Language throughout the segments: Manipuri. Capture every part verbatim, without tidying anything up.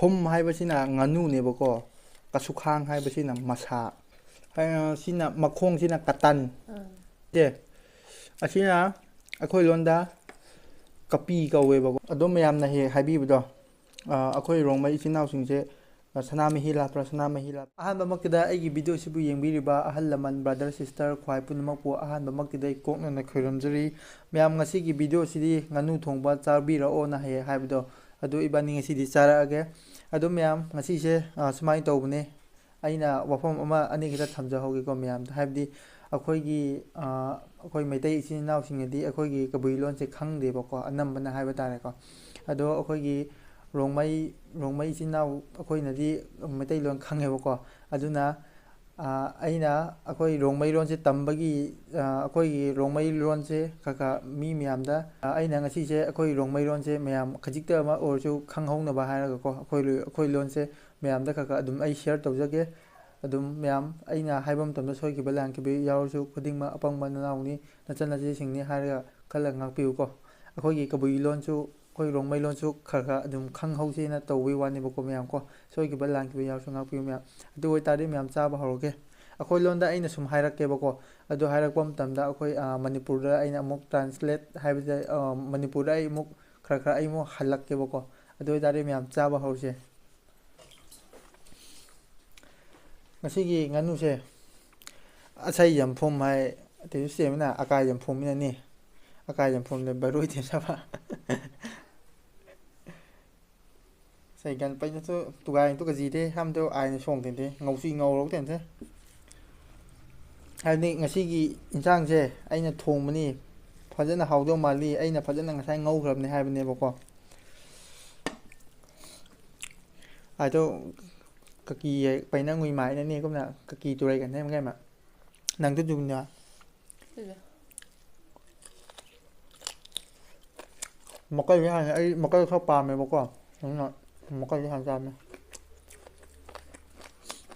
ꯄꯨꯝ ꯍꯥꯏꯕꯁꯤꯅ ꯉꯥꯅꯨꯅꯦꯕꯀꯣ, ꯀꯁꯨꯈꯥꯡ ꯍꯥꯏꯕꯁꯤꯅ ꯃꯁꯥ, ꯑ, ꯁꯤꯅ ꯃꯈꯣꯡꯁꯤꯅ ꯀꯇꯟ꯫ ꯁꯦ, ꯑꯁꯤꯅ ꯑꯩꯈꯣꯏ ꯂꯣꯟꯗ ꯀꯄꯤ ꯀꯧꯋꯦꯕꯀꯣ꯫ ꯑꯗꯣ ꯃꯌꯥꯝꯅ ꯍꯦꯛ ꯍꯥꯏꯕꯤꯕꯗꯣ, ꯑ, ꯑꯩꯈꯣꯏ ꯔꯣꯡꯃꯩ ꯏꯆꯤꯟ ꯏꯅꯥꯎꯁꯤꯡꯁꯦ, ꯑ, ꯁꯅꯥꯃꯍꯤ ꯂꯥꯠꯄ꯭ꯔꯥ, ꯁꯅꯥꯃꯍꯤ ꯂꯥꯠꯄ꯭ꯔꯥ? ꯑꯍꯥꯟꯕꯃꯛꯇꯗ ꯑꯩꯒꯤ ꯚꯤꯗꯤꯑꯣꯁꯤꯕꯨ ꯌꯦꯡꯕꯤꯔꯤꯕ ꯑꯍꯜ ꯂꯃꯟ, ꯕ꯭ꯔꯗꯔ, ꯁꯤꯁꯇꯔ, ꯈ꯭ꯋꯥꯏ ꯄꯨꯝꯅꯃꯛꯄꯨ ꯑꯍꯥꯟꯕꯃꯛꯇꯗ ꯑꯩ ꯀꯣꯛꯅꯅ ꯈꯣꯏꯔꯝꯖꯔꯤ꯫ ꯃꯌꯥꯝ, ꯉꯁꯤꯒꯤ ꯚꯤꯗꯤꯑꯣꯁꯤꯗꯤ ꯉꯥꯅꯨ ꯊꯣꯡꯕ ꯆꯥꯕꯤꯔꯛꯑꯣꯅ ꯍꯦꯛ ꯍꯥꯏꯕꯗꯣ, ꯑꯗꯨ ꯏꯕꯥꯅꯤ ꯉꯁꯤꯗꯤ ꯆꯥꯔꯛꯑꯒꯦ꯫ ꯑꯗꯣ ꯃꯌꯥꯝ, ꯉꯁꯤꯁꯦ, ꯑ, ꯁꯨꯃꯥꯏꯅ ꯇꯧꯕꯅꯦ꯫ ꯑꯩꯅ ꯋꯥꯐꯝ ꯑꯃ ꯑꯅꯤ ꯈꯛꯇ ꯊꯝꯖꯍꯧꯒꯦꯀꯣ ꯃꯌꯥꯝꯗ꯫ ꯍꯥꯏꯕꯗꯤ ꯑꯩꯈꯣꯏꯒꯤ, ꯑ, ꯑꯩꯈꯣꯏ ꯃꯩꯇꯩ ꯏꯆꯤꯟ ꯏꯅꯥꯎꯁꯤꯡꯅꯗꯤ ꯑꯩꯈꯣꯏꯒꯤ ꯀꯕꯨꯏ ꯂꯣꯟꯁꯦ ꯈꯪꯗꯦꯕꯀꯣ, ꯑꯅꯝꯕꯅ ꯍꯥꯏꯕ ꯇꯥꯔꯦꯀꯣ꯫ ꯑꯗꯣ ꯑꯩꯈꯣꯏꯒꯤ ꯔꯣꯡꯃꯩ, ꯔꯣꯡꯃꯩ ꯏꯆꯤꯟ ꯏꯅꯥꯎ ꯑꯩꯈꯣꯏꯅꯗꯤ ꯃꯩꯇꯩꯂꯣꯟ ꯈꯪꯉꯦꯕꯀꯣ꯫ ꯑꯗꯨꯅ, ꯑ, ꯑꯩꯅ ꯑꯩꯈꯣꯏ ꯔꯣꯡꯃꯩ ꯂꯣꯟꯁꯦ ꯇꯝꯕꯒꯤ, ꯑ, ꯑꯩꯈꯣꯏꯒꯤ ꯔꯣꯡꯃꯩ ꯂꯣꯟꯁꯦ ꯈꯔ ꯈꯔ ꯃꯤ ꯃꯌꯥꯝꯗ, ꯑ, ꯑꯩꯅ ꯉꯁꯤꯁꯦ ꯑꯩꯈꯣꯏ ꯔꯣꯡꯃꯩ ꯂꯣꯟꯁꯦ ꯃꯌꯥꯝ ꯈꯖꯤꯛꯇ ꯑꯃ ꯑꯣꯏꯔꯁꯨ ꯈꯪꯍꯧꯅꯕ ꯍꯥꯏꯔꯒꯀꯣ, ꯑꯩꯈꯣꯏ ꯂꯣ-, ꯑꯩꯈꯣꯏ ꯂꯣꯟꯁꯦ ꯃꯌꯥꯝꯗ ꯈꯔ ꯈꯔ ꯑꯗꯨꯝ ꯑꯩ ꯁꯤꯌꯔ ꯇꯧꯖꯒꯦ꯫ ꯑꯗꯨꯝ ꯃꯌꯥꯝ, ꯑꯩꯅ ꯍꯥꯏꯕ ꯃꯇꯝꯗ ꯁꯣꯏꯈꯤꯕ ꯂꯥꯟꯈꯤꯕ ꯌꯥꯎꯔꯁꯨ, ꯈꯨꯗꯤꯡꯃꯛ ꯑꯄꯪꯕ ꯅꯅꯥꯎꯅꯤ, ꯅꯆꯟꯅꯆꯦꯁꯤꯡꯅꯤ ꯍꯥꯏꯔꯒ ꯈꯜꯂꯒ ꯉꯥꯛꯄꯤꯌꯨꯀꯣ꯫ ꯑꯩꯈꯣꯏꯒꯤ ꯀꯕꯨꯏ ꯂꯣꯟꯁꯨ, ꯑꯩꯈꯣꯏ ꯔꯣꯡꯃꯩ ꯂꯣꯟꯁꯨ ꯈꯔ ꯈꯔ ꯑꯗꯨꯝ ꯈꯪꯍꯧꯁꯦꯅ ꯇꯧꯕꯒꯤ ꯋꯥꯅꯦꯕꯀꯣ ꯃꯌꯥꯝ ꯀꯣ꯫ ꯁꯣꯏꯈꯤꯕ ꯂꯥꯟꯈꯤꯕ ꯌꯥꯎꯔꯁꯨ ꯉꯥꯛꯄꯤꯌꯨ ꯃꯌꯥꯝ꯫ ꯑꯗꯨ ꯑꯣꯏꯇꯥꯔꯗꯤ ꯃꯌꯥꯝ ꯆꯥꯕ ꯍꯧꯔꯒꯦ꯫ ꯑꯩꯈꯣꯏ ꯂꯣꯟꯗ ꯑꯩꯅ ꯁꯨꯝ ꯍꯥꯏꯔꯛꯀꯦꯕꯀꯣ꯫ ꯑꯗꯨ ꯍꯥꯏꯔꯛꯄ ꯃꯇꯝꯗ ꯑꯩꯈꯣꯏ, ꯑ, ꯃꯅꯤꯄꯨꯔꯗ ꯑꯩꯅ ꯑꯃꯨꯛ ꯇ꯭ꯔꯥꯟꯁꯂꯦꯠ ꯍꯥꯏꯕꯗ, ꯑ, ꯃꯅꯤꯄꯨꯔꯗ ꯑꯩ ꯑꯃꯨꯛ ꯈꯔ ꯈꯔ ꯑꯩ ꯑꯃꯨꯛ ꯍꯜꯂꯛꯀꯦꯕꯀꯣ꯫ ꯑꯗꯨ ꯑꯣꯏꯇꯥꯔꯗꯤ ꯃꯌꯥꯝ ꯆꯥꯕ ꯍꯧꯔꯁꯦ꯫ ꯉꯁꯤꯒꯤ ꯉꯥꯅꯨꯁꯦ ꯑꯁꯩ ꯌꯥꯝꯐꯨꯝ ꯍꯥꯏ, ꯑꯇꯩꯁꯨ ꯁꯦꯝꯃꯤꯅ ꯑꯀꯥꯏ ꯌꯥꯝꯐꯨꯝ ꯃꯤꯅꯅꯤ꯫ ꯑꯀꯥꯏ ꯌꯥꯝꯐꯨꯝꯗ ꯕꯔꯣꯏ ꯇꯦꯝꯁꯕ꯫ ꯁꯩ ꯒꯟ ꯄꯩꯅꯁꯨ ꯇꯨꯒꯥꯏꯅ ꯇꯨ ꯀꯖꯤꯗꯦ ꯍꯥꯝꯗꯣ ꯑꯥꯏꯅ ꯁꯣꯡꯗꯦꯗꯦ ꯉꯧꯁꯨ ꯉꯧꯔꯧ ꯇꯦꯟꯁꯦ꯫ ꯍꯥꯏꯕꯗꯤ ꯉꯁꯤꯒꯤ ꯏꯟꯁꯥꯡꯁꯦ ꯑꯩꯅ ꯊꯣꯡꯕꯅꯤ, ꯐꯖꯅ ꯍꯥꯎꯗꯧ ꯃꯥꯜꯂꯤ, ꯑꯩꯅ ꯐꯖꯅ ꯉꯁꯥꯏ ꯉꯧꯈ꯭ꯔꯕꯅꯤ ꯍꯥꯏꯕꯅꯦꯕꯀꯣ꯫ ꯑꯗꯣ ꯀꯀꯤ ꯄꯩꯅ ꯉꯨꯏ ꯃꯥꯏꯅꯅꯤ ꯀꯨꯝꯅ ꯀꯀꯤ ꯇꯨꯔꯩ ꯀꯟꯅ ꯃꯈꯩ ꯑꯃ ꯅꯪꯗꯨ ꯗꯨꯝꯅ꯫ ꯃꯀꯩꯁꯦ ꯍꯥꯟꯅ ꯑꯩ ꯃꯀꯩ ꯈꯔ ꯄꯥꯝꯃꯦꯕꯀꯣ, ꯑꯗꯨꯅ ꯃꯀꯩꯁꯦ ꯍꯥꯟꯅ ꯆꯥꯝꯃꯦ꯫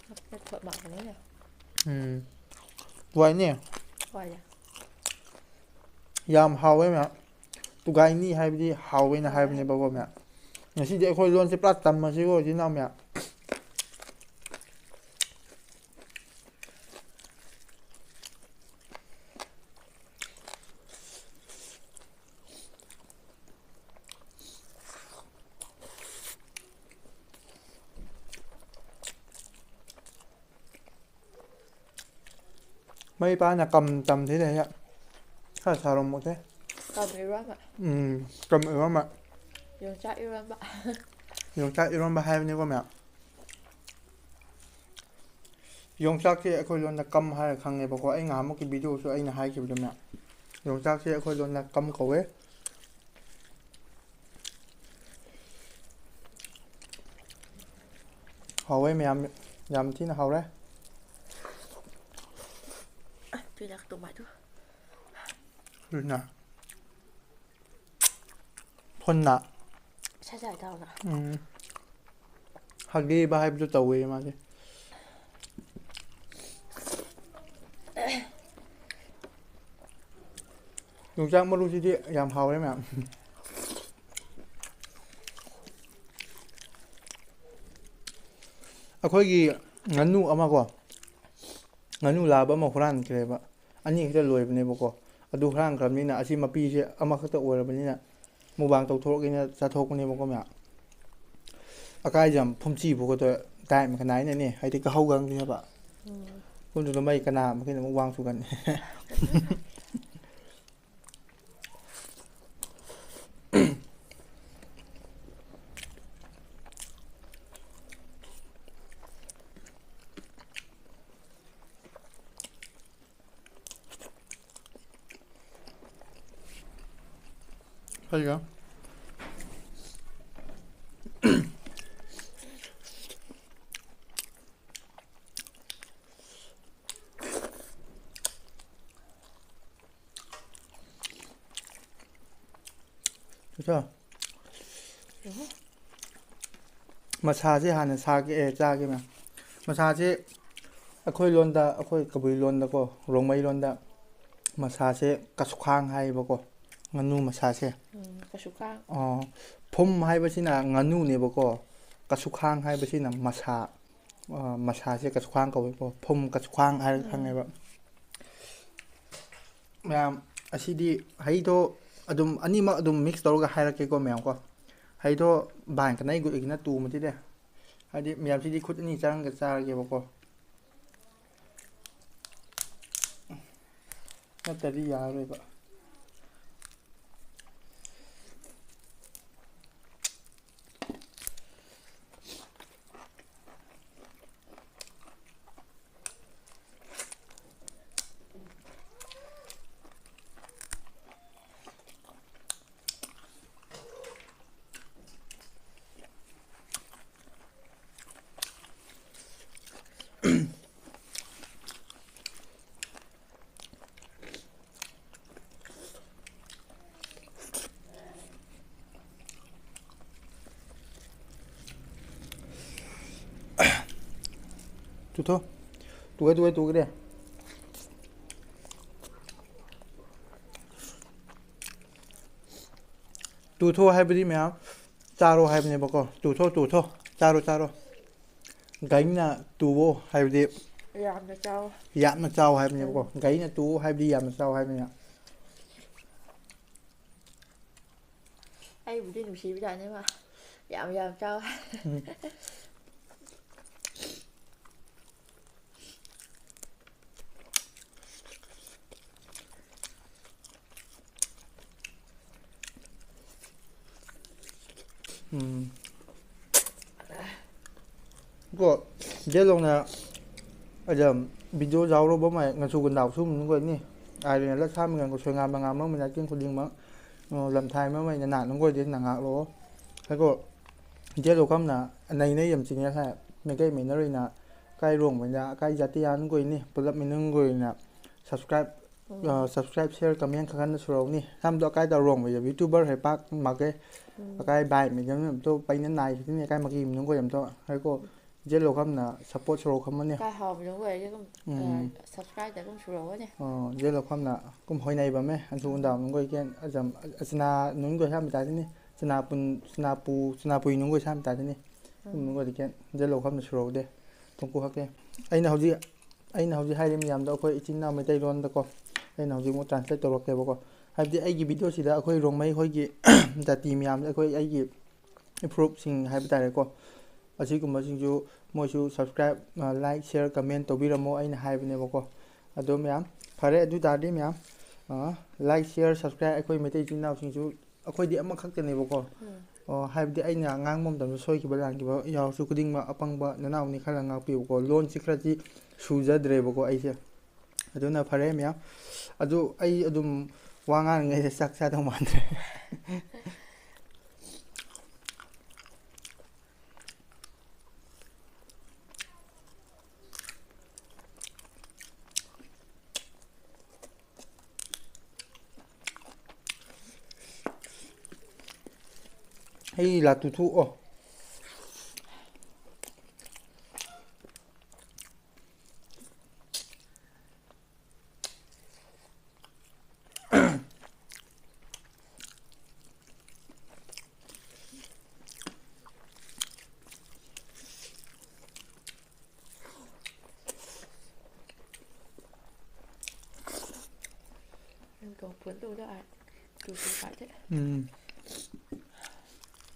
ꯃꯀꯩ ꯊꯣꯠ ꯃꯥꯟꯕꯅꯤꯅꯦ꯫ ꯎꯝ꯫ ꯋꯥꯏꯅꯦ꯫ ꯋꯥꯏꯌꯦ꯫ ꯌꯥꯝ ꯍꯥꯎꯋꯦ ꯃꯌꯥꯝ꯫ ꯇꯨꯒꯥꯏꯅꯤ ꯍꯥꯏꯕꯗꯤ ꯍꯥꯎꯋꯦꯅ ꯍꯥꯏꯕꯅꯦꯕꯀꯣ ꯃꯌꯥꯝ꯫ ꯉꯁꯤꯗꯤ ꯑꯩꯈꯣꯏ ꯂꯣꯟꯁꯦ ꯄꯨꯔꯥ ꯇꯝꯃꯁꯤꯀꯣ, ꯏꯆꯤꯟ ꯏꯅꯥꯎ ꯃꯌꯥꯝ꯫ ꯃꯩ ꯄꯥꯅ ꯀꯝ ꯇꯝ ꯊꯤꯗ ꯍꯦꯛ ꯈꯔ ꯁꯥꯔꯣꯝꯃꯨꯛꯁꯦ꯫ ꯀꯝ ꯏꯔꯣꯟꯕ꯫ ꯎꯝ꯫ ꯀꯝ ꯏꯔꯣꯟꯕ꯫ ꯌꯣꯡꯆꯥꯛ ꯏꯔꯣꯟꯕ꯫ ꯌꯣꯡꯆꯥꯛ ꯏꯔꯣꯟꯕ ꯍꯥꯏꯕꯅꯤꯀꯣ ꯃꯌꯥꯝ꯫ ꯌꯣꯡꯆꯥꯛꯁꯦ ꯑꯩꯈꯣꯏ ꯂꯣꯟꯗ ꯀꯝ ꯍꯥꯏꯔ ꯈꯪꯉꯦꯕꯀꯣ꯫ ꯑꯩ ꯉꯍꯥꯟꯃꯨꯛꯀꯤ ꯚꯤꯗꯤꯑꯣꯁꯨ ꯑꯩꯅ ꯍꯥꯏꯈꯤꯕꯗꯣ ꯃꯌꯥꯝ꯫ ꯌꯣꯡꯆꯥꯛꯁꯦ ꯑꯩꯈꯣꯏ ꯂꯣꯟꯗ ꯀꯝ ꯀꯧꯋꯦ꯫ ꯍꯥꯎꯋꯦ ꯃꯌꯥꯝ, ꯌꯥꯝ ꯊꯤꯅ ꯍꯥꯎꯔꯦ꯫ ꯄꯤꯔꯛꯇꯣ ꯃꯥꯗꯨ꯫ ꯑꯗꯨꯅ ꯐꯨꯟꯅ꯫ ꯁꯠ ꯁꯠ ꯇꯧꯔꯒ꯫ ꯎꯝ꯫ ꯍꯥꯒꯦꯕ ꯍꯥꯏꯕꯗꯨ ꯇꯧꯋꯦ ꯃꯥꯁꯦ꯫ ꯌꯣꯡꯆꯥꯛ ꯃꯔꯨꯁꯤꯗꯤ ꯌꯥꯝ ꯍꯥꯎꯔꯦ ꯃꯌꯥꯝ꯫ ꯑꯩꯈꯣꯏꯒꯤ ꯉꯥꯅꯨ ꯑꯃꯀꯣ, ꯉꯥꯅꯨ ꯂꯥꯕ ꯑꯃ ꯍꯨꯔꯥꯟꯈ꯭ꯔꯦꯕ꯫ ꯑꯅꯤ ꯈꯛꯇ ꯂꯣꯏꯕꯅꯦꯕꯀꯣ꯫ ꯑꯗꯨ ꯍꯨꯔꯥꯟꯈ꯭ꯔꯕꯅꯤꯅ ꯑꯁꯤ ꯃꯄꯤꯁꯦ ꯑꯃꯈꯛꯇ ꯑꯣꯏꯔꯕꯅꯤꯅ ꯃꯨꯛꯕꯥꯡ ꯇꯧꯊꯣꯔꯛꯀꯦꯅ ꯆꯥꯊꯣꯛꯄꯅꯦꯕꯀꯣ ꯃꯌꯥꯝ꯫ ꯑꯀꯥꯏꯖꯝ ꯐꯨꯝꯆꯤ ꯐꯨꯒꯠꯇ ꯇꯥꯏꯝ ꯀꯅꯥꯏꯅꯅꯦ ꯍꯥꯏꯗꯤ ꯀꯍꯧꯒꯪꯗꯦ ꯍꯥꯏꯕ꯫ ꯎꯝ꯫ ꯐꯨꯝꯗꯨꯗ ꯃꯩ ꯀꯅꯥ ꯃꯈꯩꯅ ꯑꯃꯨꯛ ꯋꯥꯡ ꯆꯨꯒꯅꯤ꯫ ꯍꯩꯒ꯫ ꯃꯁꯥꯁꯦ ꯍꯥꯟꯅ ꯁꯥꯒꯦ, ꯑꯦ, ꯆꯥꯒꯦ ꯃꯌꯥꯝ꯫ ꯃꯁꯥꯁꯦ ꯑꯩꯈꯣꯏ ꯂꯣꯟꯗ, ꯑꯩꯈꯣꯏ ꯀꯕꯨꯏ ꯂꯣꯟꯗꯀꯣ, ꯔꯣꯡꯃꯩ ꯂꯣꯟꯗ ꯃꯁꯥꯁꯦ ꯀꯁꯨꯈꯥꯡ ꯍꯥꯏꯌꯦꯕꯀꯣ, ꯉꯥꯅꯨ ꯃꯁꯥꯁꯦ꯫ ꯎꯝ, ꯀꯁꯨꯈꯥꯡ꯫ ꯑꯣ, ꯐꯨꯝ ꯍꯥꯏꯕꯁꯤꯅ ꯉꯥꯅꯨꯅꯦꯕꯀꯣ, ꯀꯁꯨꯈꯥꯡ ꯍꯥꯏꯕꯁꯤꯅ ꯃꯁꯥ, ꯑ, ꯃꯁꯥꯁꯦ ꯀꯁꯨꯈꯥꯡ ꯀꯧꯋꯦꯀꯣ, ꯐꯨꯝ ꯀꯁꯨꯈꯥꯡ ꯍꯥꯏꯔꯒ ꯎꯝ꯫ ꯈꯪꯉꯦꯕ꯫ ꯃꯌꯥꯝ, ꯑꯁꯤꯗꯤ ꯍꯩꯗꯣ ꯑꯗꯨꯝ ꯑꯅꯤꯃꯛ ꯑꯗꯨꯝ mix ꯇꯧꯔꯒ ꯍꯥꯏꯔꯛꯀꯦꯀꯣ ꯃꯌꯥꯝ ꯀꯣ꯫ ꯍꯩꯗꯣ ꯕꯥꯏ ꯀꯅꯩ ꯒꯨꯠ ꯏꯒꯤꯅ ꯇꯨ ꯃꯇꯤꯗꯦ꯫ ꯍꯥꯏꯗꯤ ꯃꯌꯥꯝꯁꯤꯗꯤ ꯈꯨꯠ ꯑꯅꯤ ꯆꯪꯒ ꯆꯥꯔꯒꯦꯕꯀꯣ꯫ ꯅꯠꯇ꯭ꯔꯗꯤ ꯌꯥꯔꯔꯣꯏꯕ꯫ ꯇꯨꯊꯣ꯫ ꯇꯨꯒꯦ, ꯇꯨꯒꯦ, ꯇꯨꯒꯦ꯫ ꯇꯨꯊꯣ ꯍꯥꯏꯕꯗꯤ ꯃꯌꯥꯝ ꯆꯥꯔꯣ ꯍꯥꯏꯕꯅꯦꯕꯀꯣ꯫ ꯇꯨꯊꯣ, ꯇꯨꯊꯣ꯫ ꯆꯥꯔꯣ, ꯆꯥꯔꯣ꯫ ꯒꯥꯏꯅ ꯇꯨꯋꯣ ꯍꯥꯏꯕꯗꯤ ꯌꯥꯝꯅ ꯆꯥꯎ꯫ ꯌꯥꯝꯅ ꯆꯥꯎ ꯍꯥꯏꯕꯅꯦꯕꯀꯣ꯫ ꯎꯝ꯫ ꯒꯥꯏꯅ ꯇꯨꯋꯣ ꯍꯥꯏꯕꯗꯤ ꯌꯥꯝꯅ ꯆꯥꯎ ꯍꯥꯏꯕꯅꯤꯅ꯫ ꯑꯩꯕꯨꯗꯤ ꯅꯨꯡꯁꯤꯕꯖꯥꯠꯅꯦꯕ꯫ ꯌꯥꯝ ꯌꯥꯝ ꯆꯥꯎ꯫ ꯎꯝ꯫ ꯎꯝ꯫ ꯀꯣ, ꯗꯦꯠ ꯂꯧꯅ ꯑꯗꯨꯝ video ꯌꯥꯎꯔꯨꯕ ꯑꯃ ꯉꯁꯨ ꯒꯨꯟꯗꯥꯎ ꯁꯨꯝ ꯅꯨꯡꯒꯣꯏꯅꯤ꯫ ꯑꯥꯏꯔꯦꯟ ꯂ ꯁꯥꯃꯤ ꯉꯁꯨ ꯉꯥ ꯃꯉꯥ ꯑꯃ ꯃꯅꯥ ꯀꯤꯡ ꯈꯨꯗꯤꯡꯃꯛ, ꯑꯣ, ꯂꯝꯊꯥꯏ ꯑꯃ ꯑꯃ ꯅꯅꯥ ꯅꯨꯡꯒꯣꯏꯗꯤ ꯅꯉꯥꯛꯂꯣ꯫ ꯍꯥꯏꯀꯣ, ꯗꯦꯠ ꯂꯧꯈꯝꯅ ꯅꯩ ꯅꯩ ꯌꯥꯝ ꯆꯤꯡꯉꯦ ꯍꯥꯏ꯫ ꯃꯩꯇꯩ ꯃꯩꯅꯔꯣꯏꯅ ꯀꯥꯏ ꯔꯣꯡꯕꯅ ꯀꯥꯏ ꯖꯥꯇꯤ ꯌꯥꯅꯨꯡꯒꯣꯏꯅꯤ꯫ ꯄꯨꯂꯞ ꯃꯤꯅꯨꯡꯒꯣꯏꯅ subscribe ꯎꯝ꯫ ꯑ, subscribe, share, comment ꯈꯔ ꯀꯟꯅ ꯁꯨꯔꯧꯅꯤ꯫ ꯁꯝꯗꯣ ꯑꯀꯥꯏ ꯇꯧꯔꯣꯡꯕ ꯌꯥ YouTuber ꯍꯩ ꯄꯥꯛ ꯃꯥꯒꯦ꯫ ꯎꯝ꯫ ꯑꯀꯥꯏ ꯚꯥꯏ ꯃꯤꯗꯝ ꯇꯣ ꯄꯩꯅ ꯅꯥꯏ ꯈꯤꯇꯪꯅꯦ ꯑꯀꯥꯏ ꯃꯀꯤ ꯃꯅꯨꯡ ꯀꯣꯏ ꯑꯝꯇꯣ ꯍꯥꯏꯀꯣ꯫ ꯖꯦꯜ ꯂꯣ ꯈꯝꯅ support ꯁꯨꯔꯧ ꯈꯝꯃꯅꯤ꯫ ꯀꯥꯏ ꯍꯥꯎꯕꯗꯣ ꯑꯣꯏꯔꯗꯤ ꯑꯗꯨꯝ, ꯎꯝ꯫ ꯑ, subscribe ꯇ ꯑꯗꯨꯝ ꯁꯨꯔꯧꯒꯅꯤ꯫ ꯑꯣ, ꯖꯦꯜ ꯂꯣ ꯈꯝꯅ ꯀꯨꯝ ꯍꯣꯏꯅꯩꯕꯃꯦ꯫ ꯑꯟꯁꯨ ꯎꯝ꯫ ꯎꯟꯗꯥꯎ ꯃꯅꯨꯡ ꯀꯣꯏ ꯀꯦꯟ ꯑꯖꯝ ꯑꯆꯅꯥ ꯅꯨꯡ ꯀꯣꯏ ꯍꯥꯝ ꯆꯥꯁꯤꯅꯤ꯫ ꯆꯨꯅꯥꯄꯨꯟ ꯆꯨꯅꯥꯄꯨ ꯆꯨꯅꯥꯄꯨꯏ ꯅꯨꯡꯒꯣꯏ ꯁꯥꯝ ꯇꯥꯗꯅꯤ꯫ ꯎꯝ꯫ ꯅꯨꯡꯒꯣꯏꯗꯤ ꯀꯦꯟ ꯖꯜꯂꯧ ꯈꯝꯅ ꯁꯨꯔꯧꯗꯦ꯫ ꯇꯨꯡꯀꯨ ꯍꯛꯀꯦ꯫ ꯑꯩꯅ ꯍꯧꯖꯤꯛ ꯑꯩꯅ ꯍꯧꯖꯤꯛ ꯍꯥꯏꯔꯤꯕ ꯃꯌꯥꯝꯗꯣ ꯑꯩꯈꯣꯏ ꯏꯆꯤꯟ ꯏꯅꯥꯎ ꯃꯩꯇꯩꯂꯣꯟꯗꯀꯣ꯫ ꯑꯩꯅ ꯍꯧꯖꯤꯛ ꯑꯃꯨꯛ translate ꯇꯧꯔꯛꯀꯦꯕꯀꯣ꯫ ꯍꯥꯏꯕꯗꯤ ꯑꯩꯒꯤ video ꯁꯤꯗ ꯑꯩꯈꯣꯏ ꯔꯣꯡꯃꯩ ꯍꯣꯏꯒꯤ ꯖꯥꯇꯤ ꯃꯌꯥꯝꯁꯦ, ꯑꯩꯈꯣꯏ ꯑꯩꯒꯤ ꯏꯐꯨꯔꯨꯞꯁꯤꯡ ꯍꯥꯏꯕ ꯇꯥꯔꯦꯀꯣ, ꯑꯁꯤꯒꯨꯝꯕꯁꯤꯡꯁꯨ ꯃꯣꯏꯁꯨ subscribe, ꯑ, like, share, comment ꯇꯧꯕꯤꯔꯝꯃꯣ ꯑꯩꯅ ꯍꯥꯏꯕꯅꯦꯕꯀꯣ꯫ ꯑꯗꯣ ꯃꯌꯥꯝ, ꯐꯔꯦ, ꯑꯗꯨ ꯇꯥꯔꯗꯤ ꯃꯌꯥꯝ, ꯑ, like, share, subscribe ꯑꯩꯈꯣꯏ ꯃꯩꯇꯩ ꯏꯆꯤꯟ ꯏꯅꯥꯎꯁꯤꯡꯁꯨ, ꯑꯩꯈꯣꯏꯗꯤ ꯑꯃꯈꯛꯇꯅꯦꯕꯀꯣ꯫ ꯎꯝ꯫ ꯑꯣ, ꯍꯥꯏꯕꯗꯤ ꯑꯩꯅ ꯉꯥꯡꯕ ꯃꯇꯝꯗ ꯁꯣꯏꯈꯤꯕ ꯂꯥꯟꯈꯤꯕ ꯌꯥꯎꯔꯁꯨ ꯈꯨꯗꯤꯡꯃꯛ ꯑꯄꯪꯕ ꯅꯅꯥꯎꯅꯤ ꯈꯔ ꯉꯥꯛꯄꯤꯌꯨꯀꯣ꯫ ꯂꯣꯟꯁꯤ ꯈꯔꯗꯤ ꯁꯨꯖꯗ꯭ꯔꯦꯕꯀꯣ ꯑꯩꯁꯦ꯫ ꯑꯗꯨꯅ ꯐꯔꯦ ꯃꯌꯥꯝ꯫ ꯑꯗꯨ ꯑꯩ ꯑꯗꯨꯝ ꯋꯥ ꯉꯥꯡꯉꯩꯗ ꯆꯥꯛ ꯆꯥꯗꯧ ꯃꯥꯟꯗ꯭ꯔꯦ꯫ ꯑꯩ ꯂꯥꯇꯨ ꯊꯣꯛꯑꯣ꯫ Em còn phướn tôi đó ai. Tôi tôi phải chứ. ꯎꯝ꯫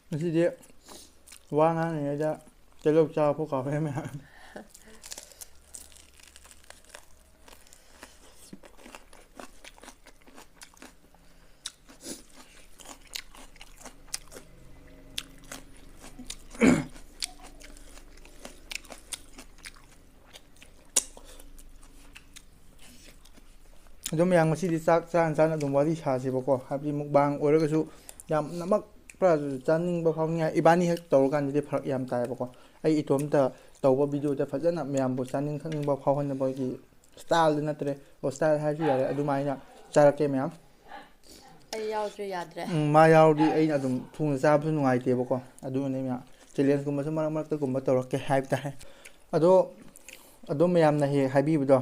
ꯉꯁꯤꯗꯤ ꯋꯥ ꯉꯥꯡꯉꯤꯉꯩꯗ ꯇꯤꯜꯍꯧ ꯆꯥꯕ ꯐꯥꯎ ꯀꯥꯎꯔꯦ ꯃꯌꯥꯝ꯫ ꯑꯗꯨꯝ ꯃꯌꯥꯝ ꯉꯁꯤꯗꯤ ꯆꯥꯛ ꯆꯥꯅ ꯆꯥꯅ ꯑꯗꯨꯝ ꯋꯥꯔꯤ ꯁꯥꯁꯦꯕꯀꯣ꯫ ꯍꯥꯏꯕꯗꯤ mukbang ꯑꯣꯏꯔꯒꯁꯨ ꯌꯥꯝꯅꯃꯛ ꯄꯨꯔꯥ ꯆꯥꯅꯤꯡꯕ ꯐꯥꯎꯅꯤꯡꯉꯥꯏ ꯏꯕꯥꯅꯤ ꯍꯦꯛ ꯇꯧꯔꯀꯥꯟꯗꯗꯤ ꯐꯔꯛ ꯌꯥꯝ ꯇꯥꯏꯌꯦꯕꯀꯣ꯫ ꯑꯩ ꯏꯇꯣꯝꯇ ꯇꯧꯕ video ꯗ ꯐꯖꯅ ꯃꯌꯥꯝꯕꯨ ꯆꯥꯅꯤꯡ ꯊꯛꯅꯤꯡꯕ ꯐꯥꯎꯍꯟꯅꯕꯒꯤ style ꯗ ꯅꯠꯇ꯭ꯔꯦ꯫ ꯑꯣ, style ꯍꯥꯏꯔꯁꯨ ꯌꯥꯔꯦ, ꯑꯗꯨꯃꯥꯏꯅ ꯆꯥꯔꯛꯀꯦ ꯃꯌꯥꯝ꯫ ꯑꯩ ꯌꯥꯎꯗ꯭ꯔꯦ ꯌꯥꯗ꯭ꯔꯦ꯫ ꯎꯝ, ꯃꯥ ꯌꯥꯎꯔꯗꯤ ꯑꯩꯅ ꯑꯗꯨꯝ ꯊꯨꯅ ꯆꯥꯕꯁꯨ ꯅꯨꯡꯉꯥꯏꯇꯦꯕꯀꯣ꯫ ꯑꯗꯨꯅꯅꯦ ꯃꯌꯥꯝ꯫ Challenge ꯀꯨꯝꯕꯁꯨ ꯃꯔꯛ ꯃꯔꯛꯇꯒꯨꯝꯕ ꯇꯧꯔꯛꯀꯦ ꯍꯥꯏꯕ ꯇꯥꯔꯦ꯫ ꯑꯗꯣ, ꯑꯗꯣ ꯃꯌꯥꯝꯅ ꯍꯦꯛ ꯍꯥꯏꯕꯤꯕꯗꯣ,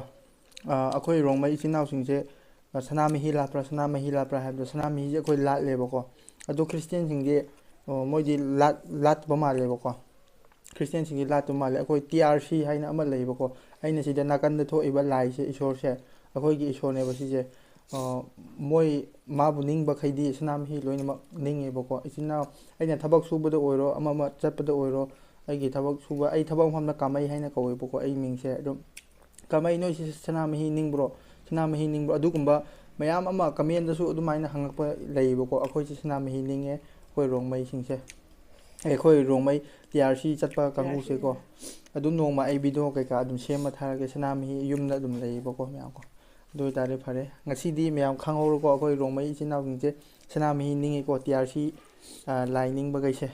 ꯑ, ꯑꯩꯈꯣꯏ ꯔꯣꯡꯃꯩ ꯏꯆꯤꯟ ꯏꯅꯥꯎꯁꯤꯡꯁꯦ, ꯑ, ꯁꯅꯥꯃꯍꯤ ꯂꯥꯠꯄ꯭ꯔꯥ, ꯁꯅꯥꯃꯍꯤ ꯂꯥꯠꯄ꯭ꯔꯥ ꯍꯥꯏꯕꯗꯣ, ꯁꯅꯥꯃꯍꯤꯁꯦ ꯑꯩꯈꯣꯏ ꯂꯥꯠꯂꯦꯕꯀꯣ꯫ ꯑꯗꯣ ꯈ꯭ꯔꯤꯁꯇꯤꯌꯥꯟꯁꯤꯡꯗꯤ, ꯑ, ꯃꯣꯏꯗꯤ ꯂꯥꯠ-, ꯂꯥꯠꯄ ꯃꯥꯜꯂꯦꯕꯀꯣ꯫ ꯈ꯭ꯔꯤꯁꯇꯤꯌꯥꯟꯁꯤꯡꯒꯤ ꯂꯥꯠꯇꯨ ꯃꯥꯜꯂꯦ꯫ ꯑꯩꯈꯣꯏ ꯇꯤ ꯑꯥꯔ ꯁꯤ ꯍꯥꯏꯅ ꯑꯃ ꯂꯩꯌꯦꯕꯀꯣ꯫ ꯑꯩꯅ ꯁꯤꯗ ꯅꯥꯀꯟꯗ ꯊꯣꯛꯏꯕ ꯂꯥꯏꯁꯦ, ꯏꯁꯣꯔꯁꯦ, ꯑꯩꯈꯣꯏꯒꯤ ꯏꯁꯣꯔꯅꯦꯕ ꯁꯤꯁꯦ꯫ ꯑ, ꯃꯣꯏ, ꯃꯥꯕꯨ ꯅꯤꯡꯕꯈꯩꯗꯤ ꯁꯅꯥꯃꯍꯤ ꯂꯣꯏꯅꯃꯛ ꯅꯤꯡꯉꯦꯕꯀꯣ꯫ ꯏꯆꯤꯟ ꯏꯅꯥꯎ, ꯑꯩꯅ ꯊꯕꯛ ꯁꯨꯕꯗ ꯑꯣꯏꯔꯣ, ꯑꯃ ꯑꯃ ꯆꯠꯄꯗ ꯑꯣꯏꯔꯣ, ꯑꯩꯒꯤ ꯊꯕꯛ ꯁꯨꯕ, ꯑꯩ ꯊꯕꯛ ꯃꯐꯝꯗ ꯀꯥꯃꯩ ꯍꯥꯏꯅ ꯀꯧꯋꯦꯕꯀꯣ, ꯑꯩ ꯃꯤꯡꯁꯦ꯫ ꯑꯗꯨꯝ, "ꯀꯥꯃꯩ, ꯅꯣꯏꯁꯤ ꯁꯅꯥꯃꯍꯤ ꯅꯤꯡꯕ꯭ꯔꯣ? ꯁꯅꯥꯃꯍꯤ ꯅꯤꯡꯕ꯭ꯔꯣ?" ꯑꯗꯨꯒꯨꯝꯕ ꯃꯌꯥꯝ ꯑꯃ comment ꯗꯁꯨ ꯑꯗꯨꯃꯥꯏꯅ ꯍꯪꯉꯛꯄ ꯂꯩꯌꯦꯕꯀꯣ꯫ ꯑꯩꯈꯣꯏꯁꯤ ꯁꯅꯥꯃꯍꯤ ꯅꯤꯡꯉꯦ, ꯑꯩꯈꯣꯏ ꯔꯣꯡꯃꯩꯁꯤꯡꯁꯦ꯫ ꯑꯦ, ꯑꯩꯈꯣꯏ ꯔꯣꯡꯃꯩ ꯇꯤ ꯑꯥꯔ ꯁꯤ ꯆꯠꯄ ꯀꯥꯡꯕꯨꯁꯦꯀꯣ꯫ ꯑꯗꯨꯝ ꯅꯣꯡꯃ ꯑꯩ video ꯀꯩꯀꯥ ꯑꯗꯨꯝ ꯁꯦꯝꯃ ꯊꯥꯔꯛꯀꯦ꯫ ꯁꯅꯥꯃꯍꯤ ꯌꯨꯝꯗ ꯑꯗꯨꯝ ꯂꯩꯌꯦꯕꯀꯣ ꯃꯌꯥꯝꯀꯣ꯫ ꯑꯗꯨ ꯑꯣꯏꯇꯥꯔꯗꯤ ꯐꯔꯦ꯫ ꯉꯁꯤꯗꯤ ꯃꯌꯥꯝ ꯈꯪꯍꯧꯔꯣꯀꯣ, ꯑꯩꯈꯣꯏ ꯔꯣꯡꯃꯩ ꯏꯆꯤꯟ ꯏꯅꯥꯎꯁꯤꯡꯁꯦ ꯁꯅꯥꯃꯍꯤ ꯅꯤꯡꯉꯤꯀꯣ, ꯇꯤ ꯑꯥꯔ ꯁꯤ, ꯑ, ꯂꯥꯏ ꯅꯤꯡꯕꯈꯩꯁꯦ꯫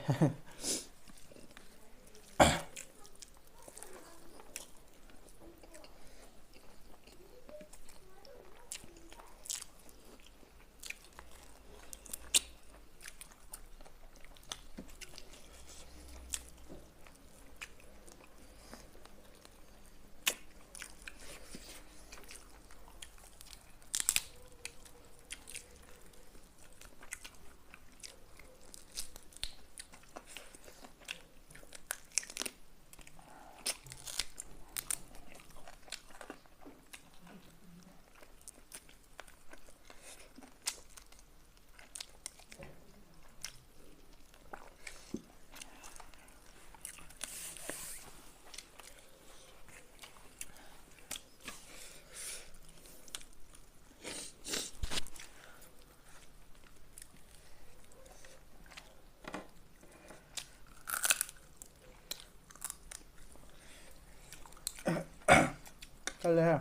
ꯀꯜꯂꯦꯍꯦ꯫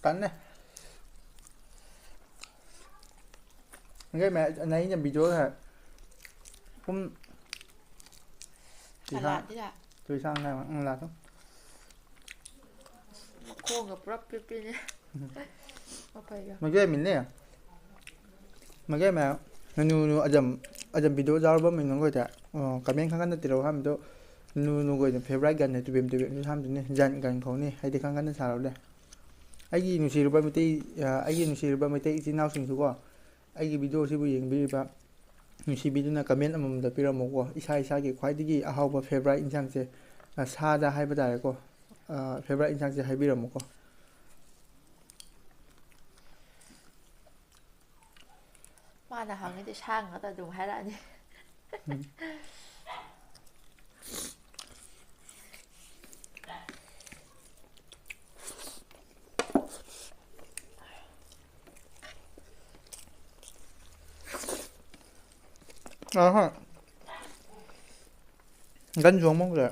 ꯀꯟꯅꯦ꯫ ꯉꯁꯥꯏ ꯃꯌꯥ-, ꯑꯩꯅ video ꯁꯥꯏ꯫ ꯄꯨꯡ ꯇꯨꯏꯁꯥꯡ-, ꯀꯂꯥꯗꯤ ꯂꯥꯛ꯫ ꯇꯨꯏꯁꯥꯡ ꯍꯥꯏꯕ꯫ ꯎꯝ, ꯂꯥꯛꯀꯣ꯫ ꯈꯣꯡꯒ ꯄꯨꯔꯥ ꯄ꯭ꯔꯤꯞ ꯄ꯭ꯔꯤꯞꯅꯦ꯫ ꯎꯝ꯫ ꯃꯐꯩꯒ꯫ ꯃꯩꯇꯩ ꯃꯤꯅꯦ꯫ ꯃꯩꯇꯩ ꯃꯌꯥꯝ, ꯅꯨ, ꯅꯨ, ꯑꯖꯝ, ꯑꯖꯝ video ꯖꯥꯔꯕ ꯃꯤꯡ ꯑꯃ ꯑꯣꯏꯗ꯫ ꯑꯣ, comment ꯈꯪꯒꯟꯗ ꯇꯤꯔꯧ ꯍꯥꯏꯕꯗꯣ, ꯅꯨ, ꯅꯨ ꯑꯣꯏꯅ favourite ꯒꯟꯅꯦ, ꯇꯨꯕꯦꯝ, ꯇꯨꯕꯦꯝꯁꯨ ꯍꯥꯝꯗꯣꯏꯅꯦ, ꯖꯟ ꯒꯟ ꯀꯧꯅꯤ, ꯍꯥꯏꯗꯤ ꯈꯪꯒꯟꯗ ꯁꯥꯔꯕꯅꯦ꯫ ꯑꯩꯒꯤ ꯅꯨꯡꯁꯤꯔꯕ ꯃꯩꯇꯩ, ꯑ, ꯑꯩꯒꯤ ꯅꯨꯡꯁꯤꯔꯕ ꯃꯩꯇꯩ ꯏꯆꯤꯟ ꯏꯅꯥꯎꯁꯤꯡꯁꯨꯀꯣ, ꯑꯩꯒꯤ video ꯁꯤꯕꯨ ꯌꯦꯡꯕꯤꯔꯤꯕ ꯅꯨꯡꯁꯤꯕꯤꯗꯨꯅ comment ꯑꯃꯃꯝꯗ ꯄꯤꯔꯝꯃꯨꯀꯣ꯫ ꯏꯁꯥ ꯏꯁꯥꯒꯤ ꯈ꯭ꯋꯥꯏꯗꯒꯤ ꯑꯍꯥꯎꯕ favourite ꯏꯟꯁꯥꯡꯁꯦ, ꯑ, ꯁꯥꯗ ꯍꯥꯏꯕ ꯇꯥꯔꯦꯀꯣ꯫ ꯑ, favourite ꯏꯟꯁꯥꯡꯁꯦ ꯍꯥꯏꯕꯤꯔꯝꯃꯨꯀꯣ꯫ ꯃꯥꯅ ꯍꯪꯉꯤꯗꯤ ꯁꯥ ꯉꯥꯛꯇ ꯑꯗꯨꯝ ꯍꯥꯏꯔꯛꯑꯅꯤ꯫ ꯎꯝ꯫ ꯑꯍ꯫ ꯒꯟ ꯆꯣꯡꯕ ꯍꯧꯔꯦ꯫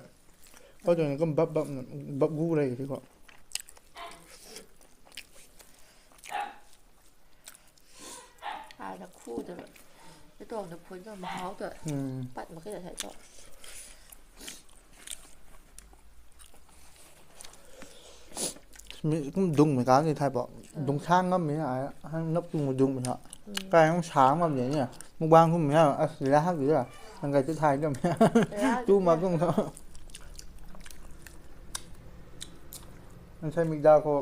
ꯄꯣꯠꯇꯨꯅ ꯀꯨꯝ ꯕꯞ ꯕꯞ ꯕꯞ ꯒꯨ ꯂꯩꯔꯤꯀꯣ꯫ ꯍꯥꯟꯅ ꯈꯨꯗꯕ꯫ ꯏꯇꯣꯝꯗ ꯐꯨꯠꯄ ꯃꯍꯥꯎꯗꯣ ꯎꯝ꯫ ꯄꯠ ꯃꯈꯩ ꯉꯁꯥꯏꯗꯣ꯫ ꯃꯤ ꯁꯨꯝ ꯗꯨꯡ ꯃꯩꯀꯥꯟꯗꯤ ꯊꯥꯏꯕꯣ꯫ ꯎꯝ꯫ ꯗꯨꯡꯁꯥꯡ ꯉꯝꯃꯤ ꯍꯥꯏ, ꯍꯥꯏ ꯅꯞ ꯇꯨꯡ ꯗꯨꯡ ꯃꯩꯁꯥ꯫ ꯎꯝ꯫ ꯀꯥꯏ ꯑꯃꯨꯛ ꯁꯥ ꯉꯝꯗꯦꯅꯦ꯫ ꯃꯨꯛꯕꯥꯡ ꯁꯨꯝ ꯃꯌꯥꯝ ꯑꯁ ꯂꯤꯂꯥ ꯍꯥꯡꯗꯣꯏꯔꯥ? ꯅꯪ ꯀꯥꯏ ꯆꯠ ꯊꯥꯏꯗꯣ? ꯂꯤꯂꯥ ꯇꯨ ꯍꯥꯡꯗꯣꯏꯔꯥ? ꯃꯇꯨꯡꯗ꯫ ꯉꯁꯥꯏ ꯃꯤꯗꯥ ꯈꯣ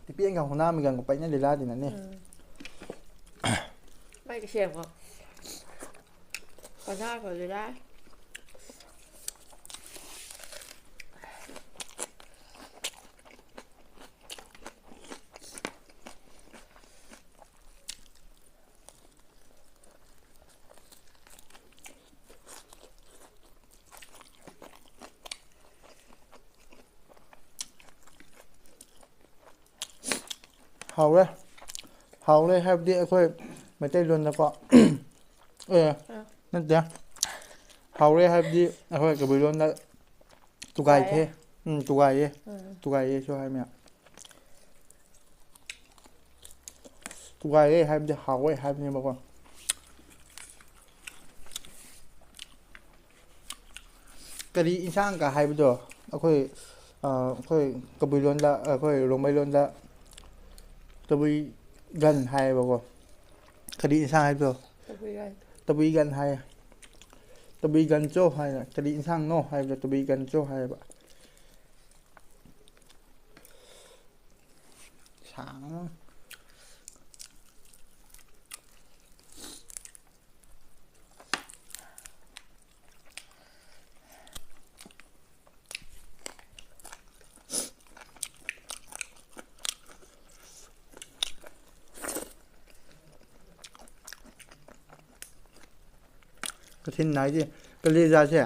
ꯇꯤꯄꯦꯟꯒ ꯍꯧꯅꯥ ꯃꯤꯒ ꯄꯩꯅ ꯂꯤꯂꯥꯗꯤꯅꯅꯦ꯫ ꯎꯝ꯫ ꯃꯥꯏꯗꯤ ꯁꯦꯡꯉꯣ꯫ ꯄꯅꯥꯒ ꯂꯤꯂꯥ꯫ ꯍꯥꯎꯔꯦ꯫ ꯍꯥꯎꯔꯦ ꯍꯥꯏꯕꯗꯤ ꯑꯩꯈꯣꯏ ꯃꯩꯇꯩꯂꯣꯟꯗꯀꯣ꯫ ꯑꯦ, ꯑꯥ꯫ ꯅꯠꯇꯦ꯫ ꯍꯥꯎꯔꯦ ꯍꯥꯏꯕꯗꯤ ꯑꯩꯈꯣꯏ ꯀꯕꯨꯏ ꯂꯣꯟꯗ ꯇꯨꯒꯥꯏꯈ꯭ꯔꯦ꯫ ꯇꯨꯒꯥꯏꯌꯦ꯫ ꯎꯝ꯫ ꯇꯨꯒꯥꯏꯌꯦꯁꯨ ꯍꯥꯏ ꯃꯌꯥꯝ꯫ ꯇꯨꯒꯥꯏꯌꯦ ꯍꯥꯏꯕꯗꯤ ꯍꯥꯎꯋꯦ ꯍꯥꯏꯕꯅꯦꯕꯀꯣ꯫ ꯀꯔꯤ ꯏꯟꯁꯥꯡꯒ ꯍꯥꯏꯕꯗꯣ ꯑꯩꯈꯣꯏ, ꯑ, ꯑꯩꯈꯣꯏ ꯀꯕꯨꯏ ꯂꯣꯟꯗ, ꯑꯩꯈꯣꯏ ꯔꯣꯡꯃꯩ ꯂꯣꯟꯗ ꯇꯕꯨꯏ ꯒꯟ ꯍꯥꯏꯌꯦꯕꯀꯣ꯫ ꯀꯔꯤ ꯏꯟꯁꯥꯡ ꯍꯥꯏꯕꯗꯣ? ꯇꯕꯨꯏ ꯒꯟ꯫ ꯇꯕꯨꯏ ꯒꯟ ꯍꯥꯏꯌꯦ꯫ ꯇꯕꯨꯏ ꯒꯟꯆꯣ ꯍꯥꯏꯅ꯫ ꯀꯔꯤ ꯏꯟꯁꯥꯡꯅꯣ ꯍꯥꯏꯕꯗꯣ ꯇꯕꯨꯏ ꯒꯟꯆꯣ ꯍꯥꯏꯌꯦꯕ꯫ ꯁꯥꯡ-, ꯊꯤꯟ ꯍꯥꯏꯁꯦ ꯀꯂꯦꯖꯥꯁꯦ꯫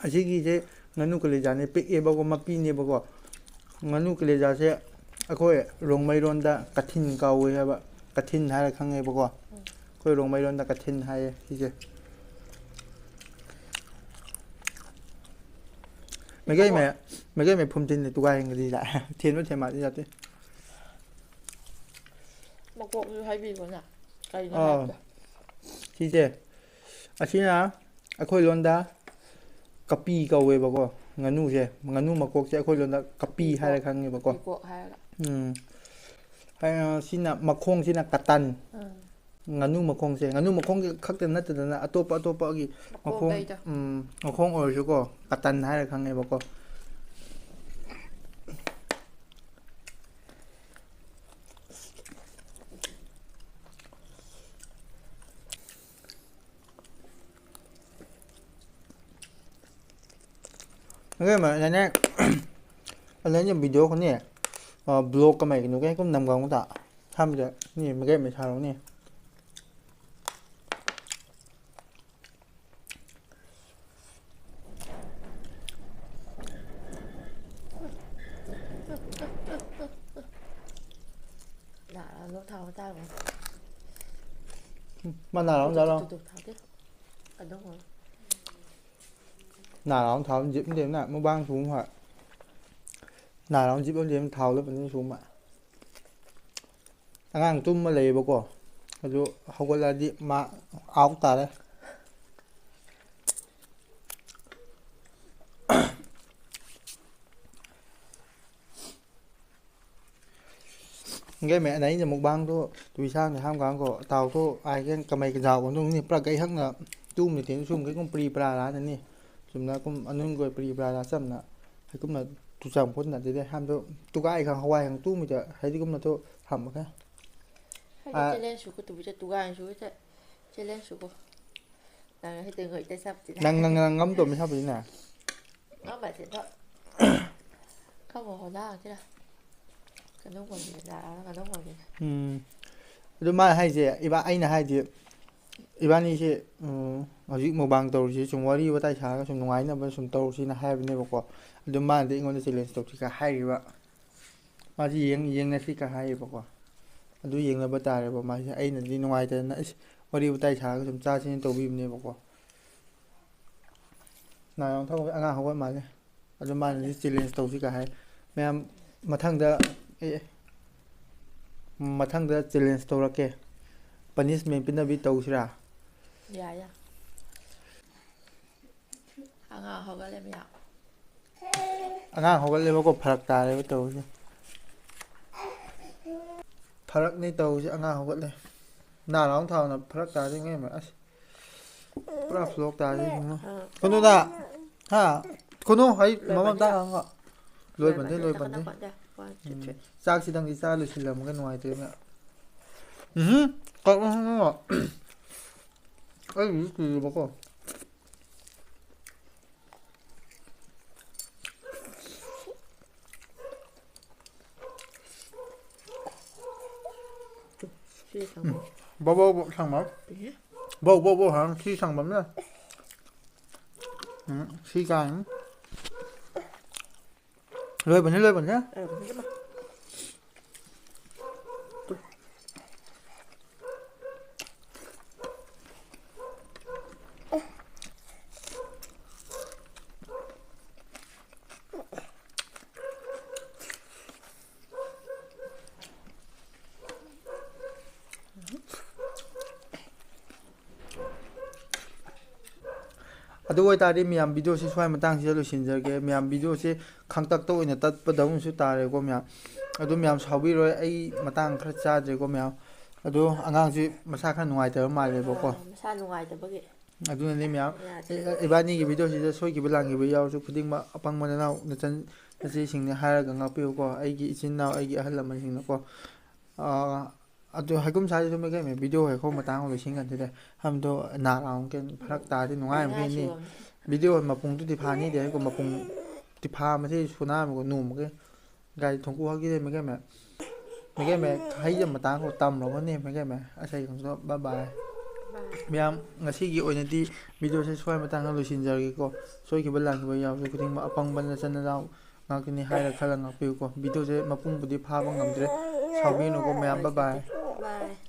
ꯑꯁꯤꯒꯤꯁꯦ ꯉꯥꯅꯨ ꯀꯂꯦꯖꯥꯅꯦ, ꯄꯤꯛꯑꯦꯕꯀꯣ, ꯃꯄꯤꯅꯦꯕꯀꯣ꯫ ꯉꯥꯅꯨ ꯀꯂꯦꯖꯥꯁꯦ ꯑꯩꯈꯣꯏ ꯔꯣꯡꯃꯩꯔꯣꯟꯗ ꯀꯊꯤꯟ ꯀꯧꯋꯦ ꯍꯥꯏꯕ꯫ ꯀꯊꯤꯟ ꯍꯥꯏꯔ ꯈꯪꯉꯦꯕꯀꯣ꯫ ꯑꯩꯈꯣꯏ ꯔꯣꯡꯃꯩꯔꯣꯟꯗ ꯀꯊꯤꯟ ꯍꯥꯏꯌꯦ ꯁꯤꯁꯦ꯫ ꯃꯩꯇꯩ ꯃꯌꯥꯝ, ꯃꯩꯇꯩ ꯃꯌꯥꯝ ꯐꯨꯝ ꯊꯤꯟꯗꯤ ꯇꯨꯒꯥꯏ ꯍꯦꯟꯒꯗꯤ ꯂꯥꯛꯑꯦ꯫ ꯊꯦꯟꯕ ꯊꯦꯟ ꯃꯥꯗꯤ ꯌꯥꯗꯦ꯫ ꯃꯀꯣꯛꯁꯨ ꯍꯥꯏꯕꯤꯈꯣꯅ꯫ ꯀꯩꯅꯣ ꯑꯥ꯫ ꯍꯥꯏꯕꯗꯣ? ꯁꯤꯁꯦ꯫ ꯑꯁꯤꯅ ꯑꯩꯈꯣꯏ ꯂꯣꯟꯗ ꯀꯄꯤ ꯀꯧꯋꯦꯕꯀꯣ꯫ ꯉꯥꯅꯨꯁꯦ, ꯉꯥꯅꯨ ꯃꯀꯣꯛꯁꯦ ꯑꯩꯈꯣꯏ ꯂꯣꯟꯗ ꯀꯄꯤ ꯍꯥꯏꯔ ꯈꯪꯉꯦꯕꯀꯣ꯫ ꯃꯀꯣꯛ ꯍꯥꯏꯔꯒ꯫ ꯎꯝ꯫ ꯍꯥꯏ-, ꯁꯤꯅ ꯃꯈꯣꯡꯁꯤꯅ ꯀꯇꯟ꯫ ꯎꯝ꯫ ꯉꯥꯅꯨ ꯃꯈꯣꯡꯁꯦ, ꯉꯥꯅꯨ ꯃꯈꯣꯡꯁꯦ ꯈꯛꯇ ꯅꯠꯇꯗꯅ ꯑꯇꯣꯞꯄ ꯑꯇꯣꯞꯄꯒꯤ ꯃꯈꯣꯡ, ꯃꯈꯣꯡ, ꯎꯝ, ꯃꯈꯣꯡ ꯑꯣꯏꯔꯁꯨꯀꯣ, ꯀꯇꯟ ꯍꯥꯏꯔ ꯈꯪꯉꯦꯕꯀꯣ꯫ ꯑꯗꯨꯅꯦ, ꯑꯗꯨꯅꯦ video ꯈꯨꯅꯤ, ꯑ, vlog ꯀꯃꯥꯏ ꯀꯩꯅꯣ ꯀꯩ ꯀꯨꯝ ꯅꯝꯒꯥꯎ ꯇ ꯊꯝꯖ ꯅꯤ ꯃꯒꯦ ꯃꯩ ꯁꯥꯔꯣꯅꯤ꯫ ꯂꯥꯛꯑꯅꯨ, ꯊꯥꯎ ꯇꯥꯔꯣ꯫ ꯃꯥ ꯅꯥꯔꯣ, ꯇꯨ, ꯇꯨ, ꯅꯥꯔꯣ꯫ ꯇꯨ, ꯇꯨ, ꯊꯥꯎ ꯇꯦ꯫ ꯑꯗꯨꯝ ꯑꯣꯏ꯫ ꯅꯥꯔꯣ, ꯊꯥꯎ ꯖꯤꯞ ꯗꯦꯝꯅ ꯃꯨꯛꯕꯥꯡ ꯁꯨꯝ ꯍꯣꯏ꯫ ꯅꯥꯔꯣ ꯖꯤꯞ ꯑꯃ ꯗꯦꯝ ꯊꯥꯎ ꯂꯦꯞꯄꯅꯤ ꯁꯨꯝ꯫ ꯑꯉꯥꯡ ꯇꯨꯝꯃ ꯂꯩꯌꯦꯕꯀꯣ, ꯑꯗꯨ ꯍꯧꯒꯠꯂꯛꯑꯗꯤ ꯃꯥ out ꯇꯥꯔꯦ꯫ ꯒꯦ ꯃꯦ ꯑꯅ ꯑꯩꯅ ꯃꯨꯛꯕꯥꯡꯗꯣ ꯇꯨꯏꯁꯥꯡꯅ ꯍꯥꯝ ꯀꯥꯡꯈꯣ ꯇꯥꯎꯊꯣ ꯑꯥꯏꯒꯦꯟ ꯀꯃꯩ ꯀꯖꯥꯎ ꯑꯗꯨꯝꯅꯤ ꯄꯨꯔꯥ ꯒꯩ ꯍꯛꯅ ꯇꯨꯝꯅꯤ ꯇꯦꯟ ꯁꯨꯝ ꯀꯩꯒꯨꯝ ꯄ꯭ꯔꯤ ꯄ꯭ꯔꯥ ꯂꯥꯟꯅꯅꯤ꯫ ꯆꯨꯝꯅ ꯀꯨꯝ ꯑꯅꯨꯟꯒꯣꯏ ꯄ꯭ꯔꯤ ꯄ꯭ꯔꯥ ꯂꯥ ꯆꯝꯅ ꯍꯩꯀꯨꯝꯅ ꯇꯨꯆꯥꯝ ꯈꯣꯠꯅ ꯑꯗꯨꯗꯩ ꯍꯥꯝꯗꯣ ꯇꯨꯒꯥꯏ ꯈꯪ ꯍꯋꯥꯏ ꯈꯪ ꯇꯨꯝꯃꯤꯗ ꯍꯥꯏꯗꯤ ꯀꯨꯝꯅꯗꯣ ꯍꯥꯝꯃꯒ꯫ ꯍꯥꯏꯗꯤ ꯑꯥ꯫ Challenge ꯁꯨ ꯀꯨꯇꯨꯕꯤꯗ ꯇꯨꯒꯥꯏ ꯁꯨ ꯆꯦ-, challenge ꯁꯨꯀꯣ꯫ ꯅꯪ ꯍꯦꯛꯇ ꯉꯣꯏꯇ ꯆꯞꯇꯤꯗ꯫ ꯅꯪ, ꯅꯪ, ꯅꯪ ꯉꯝꯗꯧꯃꯤ ꯍꯥꯏꯕꯅꯤꯅ꯫ ꯉꯝꯕꯁꯦ ꯑꯗꯣ꯫ ꯈꯪꯉꯣ ꯍꯣꯗꯥ ꯉꯥꯛꯇꯤꯔꯥ꯫ ꯀꯩꯅꯣꯝ ꯑꯣꯏꯕꯅꯤ, ꯂꯥꯛꯑꯒ ꯀꯩꯅꯣꯝ ꯑꯣꯏꯕꯅꯤ꯫ ꯎꯝ꯫ ꯑꯗꯨ ꯃꯥꯅ ꯍꯥꯏꯁꯦ, ꯏꯕꯥ-, ꯑꯩꯅ ꯍꯥꯏꯗꯤ, ꯏꯕꯥꯅꯤꯁꯦ, ꯎꯝ, ꯍꯧꯖꯤꯛ ꯃꯨꯛꯕꯥꯡ ꯇꯧꯔꯤꯁꯦ ꯁꯨꯝ ꯋꯥꯔꯤ ꯋꯥꯇꯥꯏ ꯁꯥꯔꯒ ꯁꯨꯝ ꯅꯨꯡꯉꯥꯏꯅꯕ ꯁꯨꯝ ꯇꯧꯔꯁꯤꯅ ꯍꯥꯏꯕꯅꯦꯕꯀꯣ꯫ ꯑꯗꯨ ꯃꯥꯅꯗꯤ ꯑꯩꯉꯣꯟꯗ ꯆꯦꯂꯦꯟꯖ ꯇꯧꯁꯤꯒ ꯍꯥꯏꯔꯤꯕ꯫ ꯃꯥꯁꯤ ꯌꯦꯡ-, ꯌꯦꯡꯅꯁꯤꯒ ꯍꯥꯏꯌꯦꯕꯀꯣ꯫ ꯑꯗꯨ ꯌꯦꯡꯅꯕ ꯇꯥꯔꯦꯕ ꯃꯥꯁꯦ꯫ ꯑꯩꯅꯗꯤ ꯅꯨꯡꯉꯥꯏꯇꯗꯅ, "ꯏꯁ, ꯋꯥꯔꯤ ꯋꯥꯇꯥꯏ ꯁꯥꯔꯒ ꯁꯨꯝ ꯆꯥꯁꯤꯅ" ꯇꯧꯕꯤꯕꯅꯦꯕꯀꯣ꯫ ꯅꯥ ꯌꯥꯝ ꯊꯧꯕ ꯑꯉꯥꯡ ꯍꯧꯒꯠ ꯃꯥꯜꯂꯦ꯫ ꯑꯗꯨ ꯃꯥꯅꯗꯤ ꯆꯦꯂꯦꯟꯖ ꯇꯧꯁꯤꯒ ꯍꯥꯏ꯫ ꯃꯌꯥꯝ, ꯃꯊꯪꯗ, ꯑꯦ, ꯃꯊꯪꯗ ꯆꯦꯂꯦꯟꯖ ꯇꯧꯔꯛꯀꯦ꯫ ꯄꯅꯤꯁꯃꯦꯟ ꯄꯤꯅꯕꯤ ꯇꯧꯁꯤꯔꯥ? ꯌꯥꯏ, ꯌꯥꯏ꯫ ꯑꯉꯥꯡ ꯍꯧꯒꯠꯂꯦ, ꯃꯌꯥꯝ꯫ ꯑꯉꯥꯡ ꯍꯧꯒꯠꯂꯦꯕꯀꯣ, ꯐꯔꯛ ꯇꯥꯔꯦꯕ ꯇꯧꯔꯤꯁꯦ꯫ ꯐꯔꯛꯅꯤ ꯇꯧꯔꯤꯁꯦ, ꯑꯉꯥꯡ ꯍꯧꯒꯠꯂꯦ꯫ ꯅꯥ ꯂꯥꯎ ꯊꯥꯎꯅ ꯐꯔꯛ ꯇꯥꯗꯣꯏꯅꯦ, ꯑꯁ꯫ ꯄꯨꯔꯥ ꯐ꯭ꯂꯣꯞ ꯇꯥꯔꯦ ꯏꯕꯨꯡꯉꯣ꯫ ꯑꯥ꯫ ꯀꯩꯅꯣꯗ? ꯍꯥ? ꯀꯩꯅꯣ? ꯑꯩ ꯃꯃꯥ ꯂꯣꯏꯕꯅꯤꯅ꯫ ꯃꯇꯥꯡ ꯉꯥꯡꯉꯣ꯫ ꯂꯣꯏꯕꯅꯤ, ꯂꯣꯏꯕꯅꯤ, ꯂꯣꯏꯕꯅꯤ꯫ ꯉꯥꯏꯈꯣ, ꯉꯥꯏꯈꯣ, ꯉꯥꯏꯈꯣ꯫ One, two, ꯎꯝ꯫ Three꯫ ꯆꯥꯛꯁꯤꯗꯪꯗꯤ ꯆꯥ ꯂꯣꯏꯁꯤꯜꯂꯝꯃꯒ ꯅꯨꯡꯉꯥꯏꯇꯦꯅ꯫ ꯎꯝꯍꯨꯝ꯫ ꯀꯛꯂꯣ, ꯀꯛꯂꯣ꯫ ꯑꯩꯒꯤꯗꯤ ꯀꯨꯏꯔꯦꯕꯀꯣ꯫ ꯁꯤ ꯎꯝ꯫ ꯁꯪꯕ꯫ ꯕꯧ ꯕꯧ ꯕꯧ ꯁꯪꯕ꯫ ꯏꯍꯦ꯫ ꯕꯧ ꯕꯧ ꯕꯧ ꯍꯥꯏꯔ ꯁꯤ ꯁꯪꯕ ꯑꯃ ꯂꯩ꯫ ꯎꯝ, ꯁꯤ ꯀꯥꯏꯅꯤ꯫ ꯂꯣꯏꯕꯅꯤ, ꯂꯣꯏꯕꯅꯤ꯫ ꯂꯣꯏꯕꯅꯤ, ꯏꯃꯥ꯫ ꯑꯗꯨ ꯑꯣꯏꯇꯥꯔꯗꯤ ꯃꯌꯥꯝ, ꯚꯤꯗꯤꯑꯣꯁꯤ ꯁ꯭ꯋꯥꯏ ꯃꯇꯥꯡꯁꯤꯗ ꯂꯣꯏꯁꯤꯟꯖꯔꯒꯦ꯫ ꯃꯌꯥꯝ, ꯚꯤꯗꯤꯑꯣꯁꯤ ꯈꯥꯡꯇꯛꯇ ꯑꯣꯏꯅ ꯇꯠꯄꯗꯧꯅꯁꯨ ꯇꯥꯔꯦꯀꯣ ꯃꯌꯥꯝ꯫ ꯑꯗꯨ ꯃꯌꯥꯝ ꯁꯥꯎꯕꯤꯔꯣꯏ, ꯑꯩ ꯃꯇꯥꯡ ꯈꯔ ꯆꯥꯗ꯭ꯔꯦꯀꯣ ꯃꯌꯥꯝ꯫ ꯑꯗꯣ ꯑꯉꯥꯡꯁꯤ ꯃꯁꯥ ꯈꯔ ꯅꯨꯡꯉꯥꯏꯇꯕ ꯃꯥꯜꯂꯦꯕꯀꯣ꯫ ꯑꯥ, ꯃꯁꯥ ꯅꯨꯡꯉꯥꯏꯇꯕꯒꯤ꯫ ꯑꯗꯨꯅꯅꯦ ꯃꯌꯥꯝ, ꯌꯥꯗ꯭ꯔꯦ꯫ ꯑꯦ, ꯏꯕꯥꯅꯤꯒꯤ ꯚꯤꯗꯤꯑꯣꯁꯤꯗ ꯁꯣꯏꯈꯤꯕ ꯂꯥꯟꯈꯤꯕ ꯌꯥꯎꯔꯁꯨ ꯈꯨꯗꯤꯡꯃꯛ ꯑꯄꯪꯕ ꯅꯅꯥꯎ ꯅꯆꯟ ꯅꯆꯦꯁꯤꯡꯅ ꯍꯥꯏꯔꯒ ꯉꯥꯛꯄꯤꯌꯨꯀꯣ꯫ ꯑꯩꯒꯤ ꯏꯆꯤꯟ ꯏꯅꯥꯎ, ꯑꯩꯒꯤ ꯑꯍꯜ ꯂꯃꯟꯁꯤꯡꯅꯀꯣ꯫ ꯑꯥ, ꯑꯗꯨ ꯍꯩꯀꯨꯝ ꯁꯥꯁꯤꯁꯨ ꯃꯦꯀꯦ ꯃꯦ ꯚꯤꯗꯤꯑꯣ ꯍꯦꯛ ꯃꯇꯥꯡ ꯂꯣꯏꯁꯤꯟ ꯀꯥꯟꯁꯤꯗ ꯍꯝꯗꯣ ꯅꯥ ꯂꯥꯎ ꯀꯦ ꯐꯔꯛ ꯇꯥꯔꯗꯤ ꯅꯨꯡꯉꯥꯏ ꯌꯥ ꯑꯃꯨꯛ ꯍꯦꯟꯅꯤ꯫ ꯁꯤꯕꯝ꯫ ꯚꯤꯗꯤꯑꯣ ꯃꯄꯨꯡꯗꯨꯗꯤ ꯐꯥꯅꯤꯗꯦ ꯍꯥꯏꯀꯣ, ꯃꯄꯨꯡ ꯇꯤꯐꯥ ꯃꯁꯤ ꯁꯨꯅꯥ ꯑꯃꯒ ꯅꯣꯡꯃꯒꯤ ꯒꯥꯔꯤ ꯊꯣꯡꯀꯨ ꯍꯥꯞꯈꯤꯗꯦ ꯃꯦꯀꯦ ꯃꯦ꯫ ꯃꯦꯀꯦ ꯃꯦ ꯍꯩꯖ ꯃꯇꯥꯡ ꯇꯝꯂꯒꯅꯤ ꯃꯦꯀꯦ ꯃꯦ꯫ ꯑꯁ, ꯑꯩ ꯈꯪꯗꯣ꯫ Bye bye꯫ ꯃꯌꯥꯝ, ꯉꯁꯤꯒꯤ ꯑꯣꯏꯅꯗꯤ videoꯁꯦ ꯁ꯭ꯋꯥꯏ ꯃꯇꯥꯡꯗ ꯂꯣꯏꯁꯤꯟꯖꯔꯒꯦꯀꯣ꯫ ꯁꯣꯏꯈꯤꯕ ꯂꯥꯟꯈꯤꯕ ꯌꯥꯎꯕ ꯈꯨꯗꯤꯡꯃꯛ ꯑꯄꯪꯕ ꯅꯆꯟ ꯅꯅꯥꯎ ꯉꯥꯛꯇꯅꯤ ꯍꯥꯏꯔ ꯈꯜꯂ ꯉꯥꯛꯄꯤꯌꯨꯀꯣ꯫ Videoꯁꯦ ꯃꯄꯨꯡꯕꯨꯗꯤ ꯐꯥꯕ ꯉꯝꯗ꯭ꯔꯦ, ꯁꯥꯎꯕꯤꯒꯅꯨꯀꯣ ꯃꯌꯥꯝ꯫ Bye bye꯫ Bye꯫